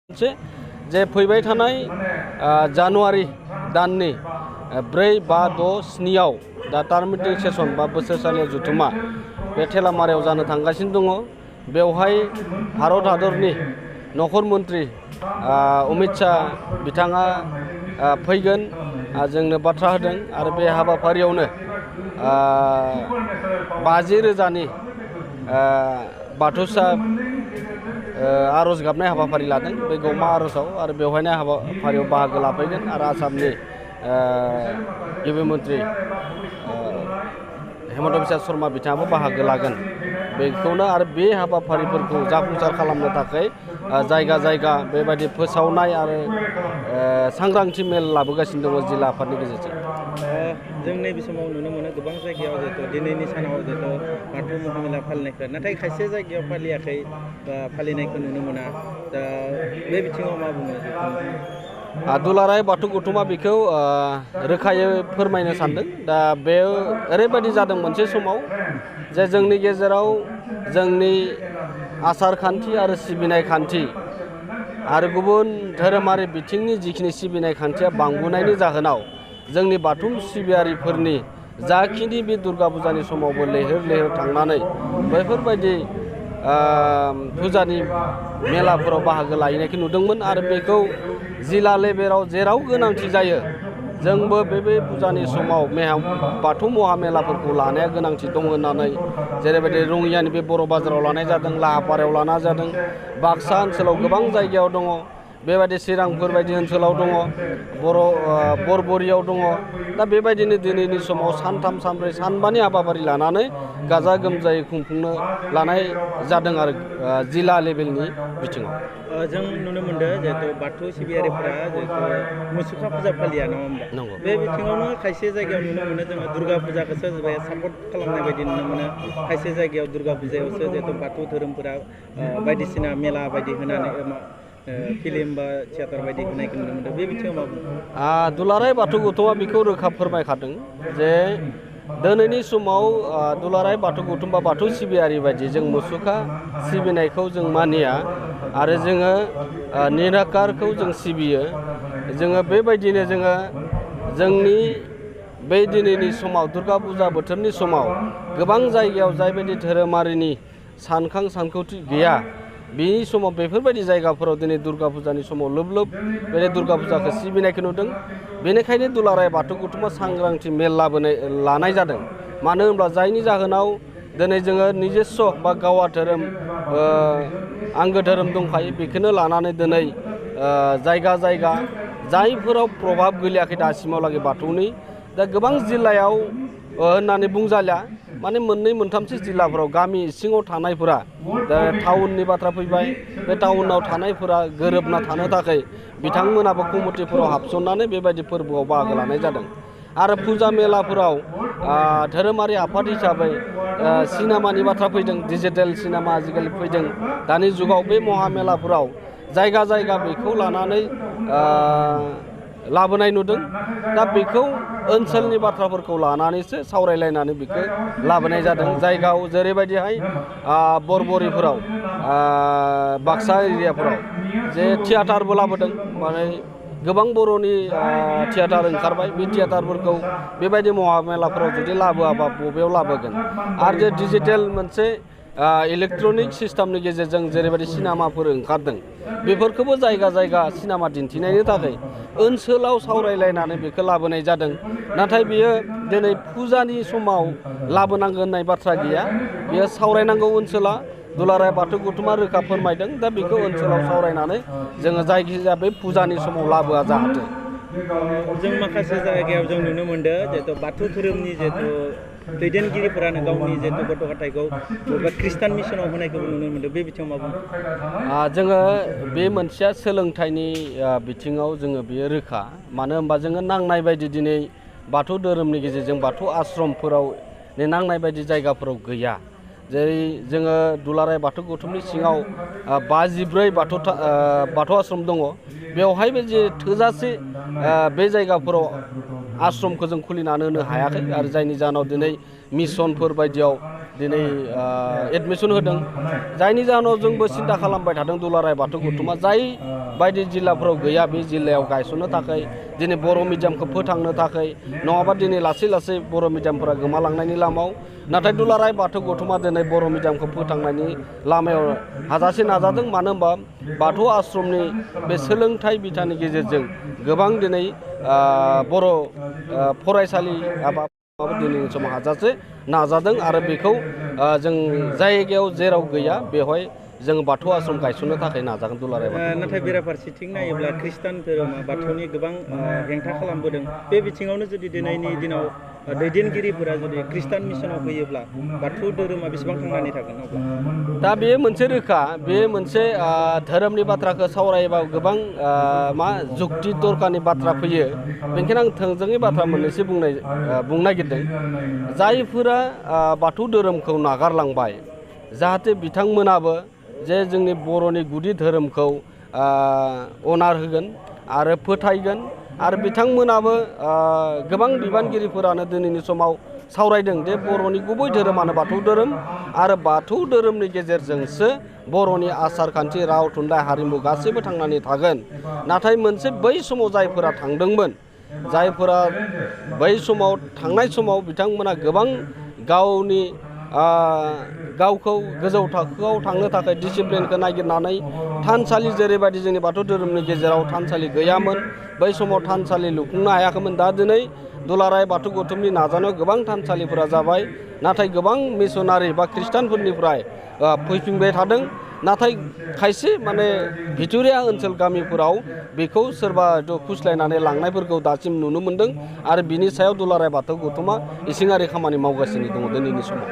जे फैबाय थानाय जानुवारि दाननि 4, 5, 6, 7 आव दा टार्मिटिं सेसन बा बोसोरसालि जथुमा बे थेलामारायाव जानो थांगासिनो दङ। बेवहाय भारत हादरनि नखर मन्त्रि अमित शाह बिथाङा फैगोन जोंनो बाथ्रा होदों आरो बे हाबाफारियावनो 50,000नि बाथौसा आरज गाबनाय हाबाफारि लादों बे गौमा आरजआव आरो बेवहायनो हाबाफारियाव बाहागो लाफैगोन आरो आसामनि गिबि मन्त्रि हेमन्त बिश्व शर्मा बिथाङाबो बाहागो लागोन। बेखौनो आरो बे हाबाफारिफोरखौ जाफुंसार खालामनो थाखाय जायगा जायगा बेबायदि फोसावनाय आरो सांग्रांथि मेल लाबोगासिनो दङ जिल्ला आफादनि गेजेरजों। जों नैबे समाव नुनो मोनो गोबां जायगायाव जिहेतु दिनैनि सानाव जिहेतु बाथौ महामेला फालिनायखौ नाथाय खायसे जायगायाव फालियाखै बा फालिनायखौ नुनो मोना। दा बे बिथिङाव मा बुङो? दुलाराय बाथौ गौथुमा बेखौ रोखायै फोरमायनो सानदों। दा बे ओरैबायदि जादों मोनसे समाव जे जोंनि गेजेराव जोंनि आसार खान्थि आरो सिबिनाय खान्थि आरो गुबुन धोरोमारि बिथिंनि जिखिनि सिबिनाय खान्थिया बांबोनायनि जाहोनाव जोंनि बाथौ सिबियारिफोरनि जाखिनि बे दुर्गा फुजानि समावबो लैहोर लैहोर थांनानै बैफोरबायदि फुजानि मेलाफोराव बाहागो लाहैनायखौ नुदोंमोन आरो बेखौ जिल्ला लेभेलाव जेराव गोनांथि जायो जोंबो बे फुजानि समाव बाथौ महामेलाफोरखौ लानाया गोनांथि दं होननानै जेरैबायदि रङियानि बे बर' बाजाराव लानाय जादों, लाहापारायाव लानाय जादों, बाक्सा ओनसोलाव गोबां जायगायाव दङ, बेबायदि चिरांफोर बायदि ओनसोलाव दङ, बरबरियाव दङ। दा बेबायदिनो दिनैनि समाव सानथाम सानब्रै सानबानि हाबाफारि लानानै गाजा गोमजायै खुंफुंनो लानाय जादों आरो जिल्ला लेभेलनि बिथिङाव। जों नुनो मोनदों जिहेतु बाथौ सिबियारिफोरा जिहेतु मुसुखा फुजा फालिया नङा होमबा? नंगौ। बे बिथिङावनो खायसे जायगायाव नुनो मोनो जोङो दुर्गा फुजाखौसो सोरबाया सापर्ट खालामनाय बायदि नुनो मोनो। खायसे जायगायाव दुर्गा फुजायावसो जिहेतु बाथौ धोरोमफोरा बायदिसिना मेला बायदि होनानै फिल्म बा थियेटार बायदि होनायखौ नुनो मोनदों। बे बिथिङाव मा बुङो? दुलाराय बाथौ गौथुमा बेखौ रोखा फोरमायखादों जे दिनैनि समाव दुलाराय बाथौ गौथुम बा बाथौ सिबियारि बायदि जों मुसुखा सिबिनायखौ जों मानिया आरो जोङो निराकारखौ जों सिबियो। जोङो बेबायदिनो जोङो जोंनि बे दिनैनि समाव दुर्गा फुजा बोथोरनि समाव गोबां जायगायाव जायबायदि धोरोमारिनि सानखां सानखौथि गैया बे समाव बेफोरबायदि जायगाफोराव दिनै दुर्गा फुजानि समाव लोब लोब बे दुर्गा फुजाखौ सिबिनायखौ नुदों। बेनिखायनो दुलाराय बाथौ गौथुमा सांग्रांथि मेल लानाय जादों। मानो होनब्ला जायनि जाहोनाव दिनै जोङो निजेस्व बा गावा धोरोम आंगो धोरोम दंखायो बेखौनो लानानै दिनै जायगा जायगा जायफोराव प्रभाब गोलैयाखै दासिमावलागै बाथौनि दा गोबां जिल्लायाव होननानै बुंजालिया माने मोननै मोनथामसो जिल्लाफोराव गामि सिङाव थानायफोरा दा टाउननि बाथ्रा फैबाय बे टाउनाव थानायफोरा गोरोबना थानो थाखाय बिथांमोनाबो कमिटिफोराव हाबसननानै बेबायदि फोरबोआव बाहागो लानाय जादों। आरो फुजा मेलाफोराव धोरोमारि आफाद हिसाबै सिनेमानि बाथ्रा फैदों, डिजिटेल सिनेमा आजिखालि फैदों दानि जुगाव बे महामेलाफोराव जायगा जायगा बेखौ लानानै लाबोनाय नुदों। दा बेखौ ओनसोलनि बाथ्राफोरखौ लानानैसो सावरायलायनानै बेखौ लाबोनाय जादों। जायगायाव जेरैबायदिहाय बरबरिफोराव बाक्सा एरियाफोराव जे थियाटारबो लाबोदों माने गोबां बर'नि थियाटार ओंखारबाय बे थियाटारफोरखौ बेबायदि महामेलाफोराव जुदि लाबोआबा बबेयाव लाबोगोन। आरो जे डिजिटेल मोनसे इलेक्ट्रनिक सिस्टेमनि गेजेरजों जेरैबायदि सिनेमाफोर ओंखारदों बेफोरखौबो जायगा जायगा सिनेमा दिन्थिनायनि थाखाय ओनसोलाव सावरायलायनानै बेखौ लाबोनाय जादों। नाथाय बियो दिनै फुजानि समाव लाबोनांगौ होननाय बाथ्रा गैया। बियो सावरायनांगौ ओनसोला दुलाराय बाथौ गौथुमा रोखा फोरमायदों। दा बेखौ ओनसोलाव सावरायनानै जोङो जायखिजाया बे फुजानि समाव लाबोआ जाहाथे। जों माखासे जायगायाव जों नुनो मोनदों जिहेतु बाथौ धोरोमनि जिहेतु दैदेनगिरिफोरानो गावनि जिहेतु गथ' गथायखौ बबेबा ख्रिस्टान मिसनाव होनायखौबो नुनो मोनदों। बे बिथिङाव मा बुङो? जोङो बे मोनसेया सोलोंथाइनि बिथिङाव जोङो बेयो रोखा। मानो होनबा जोङो नांनाय बायदि दिनै बाथौ धोरोमनि गेजेरजों बाथौ आश्रमफोराव नांनाय बायदि जायगाफोराव गैया। जेरै जोङो दुलाराय बाथौ गौथुमनि सिङाव 54 बाथौ आश्रम दङ। बेवहायबो जे थोजासे बे जायगाफोराव आश्रमखौ जों खुलिनानै होनो हायाखै आरो जायनि जाहोनाव दिनै मिसनफोर बायदियाव दिनै एडमिसन होदों जायनि जाहोनाव जोंबो सिन्था खालामबाय थादों दुलाराय बाथौ गौथुमा जाय बायदि जिल्लाफोराव गैया बे जिल्लायाव गायसननो थाखाय दिनै बर' मिडियामखौ फोथांनो थाखाय नङाबा दिनै लासै लासै बर' मिडियामफोरा गोमालांनायनि लामायाव नाथाय दुलाराय बाथौ गौथुमा दिनै बर' मिडियामखौ फोथांनायनि लामायाव हाजासे नाजादों मानो होनबा बाथौ आश्रमनि बे सोलोंथाइ बिथानि गेजेरजों गोबां दिनै बर' फरायसालि एबा दिनैनि समाव हाजासे नाजादों आरो बेखौ जों जायगायाव जेराव गैया बेवहाय जों बाथौ आश्रम गायसननो थाखाय नाजागोन दुलाराय बाथौ। नाथाय बेराफारसेथिं नायोब्ला खृष्टान धोरोमा बाथौनि गोबां हेंथा खालामबोदों बे बिथिङावनो जुदि दिनैनि दिनाव दैदेनगिरिफोरा जुदि खृष्टान मिसनाव फैयोब्ला बाथौ धोरोमा बेसेबां थांनानै थागोन अब्ला दा बेयो मोनसे रोखा बे मोनसे धोरोमनि बाथ्राखौ सावरायोबा गोबां जुक्ति तर्कानि बाथ्रा फैयो बेनिखायनो आं थोंजोङै बाथ्रा मोननैसो बुंनो नागिरदों जायफोरा बाथौ धोरोमखौ नागारलांबाय जाहाथे बिथांमोनाबो जे जोंनि बर'नि गुदि धोरोमखौ अनार होगोन आरो फोथायगोन आरो बिथांमोनाबो गोबां बिबानगिरिफोरानो दिनैनि समाव सावरायदों जे बर'नि गुबै धोरोमानो बाथौ धोरोम आरो बाथौ धोरोमनि गेजेरजोंसो बर'नि आसार खान्थि राव थुनलाइ हारिमु गासैबो थांनानै थागोन नाथाय मोनसे बै समाव जायफोरा थांदोंमोन जायफोरा बै समाव थांनाय समाव बिथांमोना गोबां गावनि गावखौ गोजौ थाखोआव थांनो थाखाय डिसिप्लिनखौ नागिरनानै थानसालि जेरैबायदि जोंनि बाथौ धोरोमनि गेजेराव थानसालि गैयामोन बै समाव थानसालि लुफुंनो हायाखैमोन दा दिनै दुलाराय बाथौ गौथुमनि नाजानायाव गोबां थानसालिफोरा जाबाय नाथाय गोबां मिसनारि बा खृष्टानफोरनिफ्राय फैफिनबाय थादों नाथाय खायसे भिथोरिया ओनसोल गामिफोराव बेखौ सोरबा खुस्लायनानै लांनायफोरखौ दासिम नुनो मोन्दों आरो बिनि सायाव दुलाराय बाथौ गौथुमा इसिङारि खामानि मावगासिनो दङ दिनैनि समाव।